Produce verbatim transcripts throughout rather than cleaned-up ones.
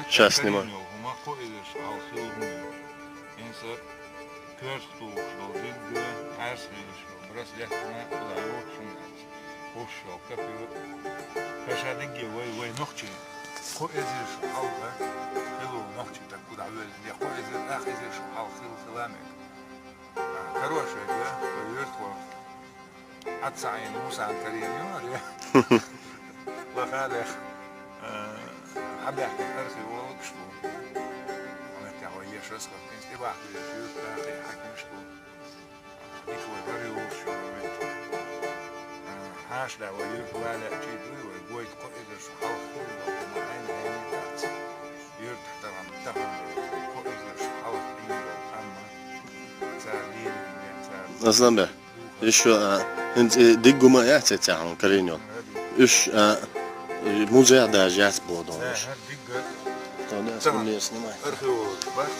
Щас снимаю. ХӀума кхо эзар шу хьалха хилла хӀума ю. ХӀинца коьртах тухуш долу дигга, Ӏаьржа хилла йолу браслет, хӀума кхузахь йоцуш хӀума дац. ХӀуш йолу копьё. Ша дигге вай, вай нохчий. Кхо эзар шу хьалха хилла нохчий, так куда вели, я кхо эзар, ах эзар шу хьалха хилла хила мега. А, короче, я, вай юьртахо. Ӏад ца Ӏийна Мусан карийна ю, аьлла. Лахарех, э, хьабаьхкина археологаш бу. Хьаметтехь вай еш рас хӀоттийна, тӀебахкийчу юьртахь хьаькамаш бу. Дика вай гӀара йолуш ю хӀаметтехь. Э, хьаша да вай юьрта валаьчий дуй, вай гойту кхо эзар шу хьалха хилла, ма хьайна хьайна дац. Юьртахь тахана, тахана кхо эзар шу хьалха хилла, амма цара лелийна, цара. Асланбек. Ишо, а, хӀинца и диггума яц цхьа хьуна карийна йолу. Уьш, а, музей даже яц боху. Да, уьш. ХӀара дигга. Тахана археолог бац.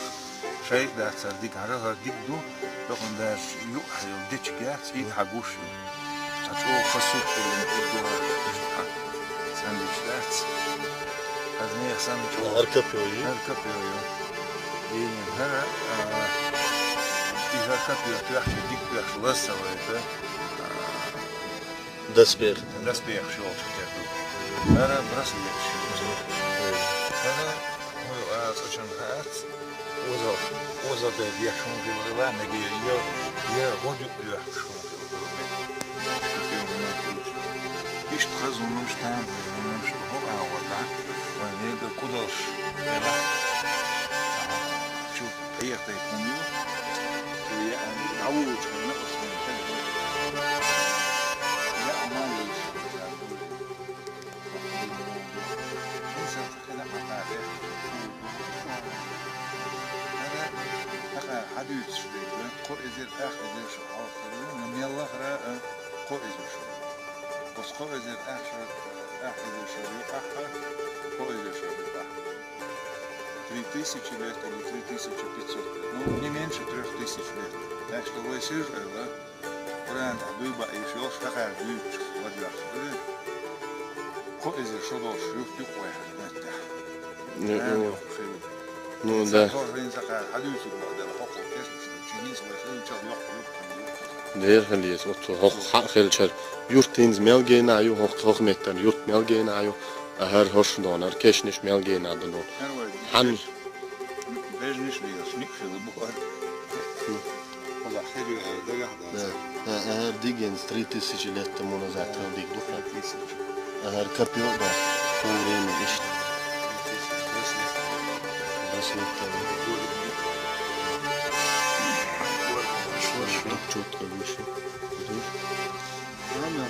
Шайх дац цара диг, хӀара, хӀара диг ду. Тахана даже юкъахь йолу дечиг яц, и хьан гуш ю. Цхьа чӀогӀа хасур хилла, и дуьхьа, уьш хьан. Цхьаьнгаш дац. Хаза нехан санна чӀогӀа. ХӀара копьё ю? ХӀара копьё ю. Дийна хӀара, а, и хӀара копьё тоьхча, дика тоьхча лаза ца вайта, а, доспех. Доспехаш йолчу тера ду. ХӀара браслеташ ю. ХӀара, ну, а, цӀа чан хаац, озал, озал дай деш хӀума хилла, мега я, я гӀодуьтӀ доьхкуш хӀума. Иштта хаза хӀуманаш, тамашийна хӀуманаш ду хӀокху агӀор, вайн мега кудалш. Чу пхьехтай хӀума ю. Яа, дӀавуллучу хенахь оцу хенахь. Яа, ма йийш. ХӀинца хила хьакъа деш. ХӀара хьакъа хьадуьйцуш дерг, кхо эзар, ах эзар шу хьалха хилла, меллахара, а, кхо эзар шу. Оцу кхо эзар ах шу, ах эзар шу юкъахь, кхо эзар шу юкъахь. Три тысячи лет или три тысячи пятьсот лет. Ну, не меньше трёх тысяч лет. Так что вай сижу, да? Къуръан тӀехь дуй баийша йолуш, хӀокхара дуьйцуш ладоьгӀуш ду. Кхо эзар шу долуш юрт ю-кх вай хӀара меттехь. Ну, Нана ну. Йоккха хилла. Ну, да. Сан хӀора хӀинца кхара хьадуьйцург боху дела, хӀокхо кешнаш ду, чи хӀинца вай хилла чӀогӀа йоккха юрт хилла ю. Дера хила еза, оцу хӀокху хьан хилчара юрт хӀинца мел генахь ю, хӀокху, хӀокху меттана юрт мел генахь ю, а хӀара хӀорш дона, хӀара кешнаш мел генахь ду. ХӀара вай хьан бежнаш лелаш, ник хилла бу хӀара. Хьо хӀара дагахь дац. Да. А, а, хӀара дигенца три тысячи лет тому назад хилла диг ду хьан. Три тысячи. А хӀара копьё да, то время иштта. Три тысячи. Браслет. Браслет, да. Город. Город. Чётко выше. Видишь? Правильно.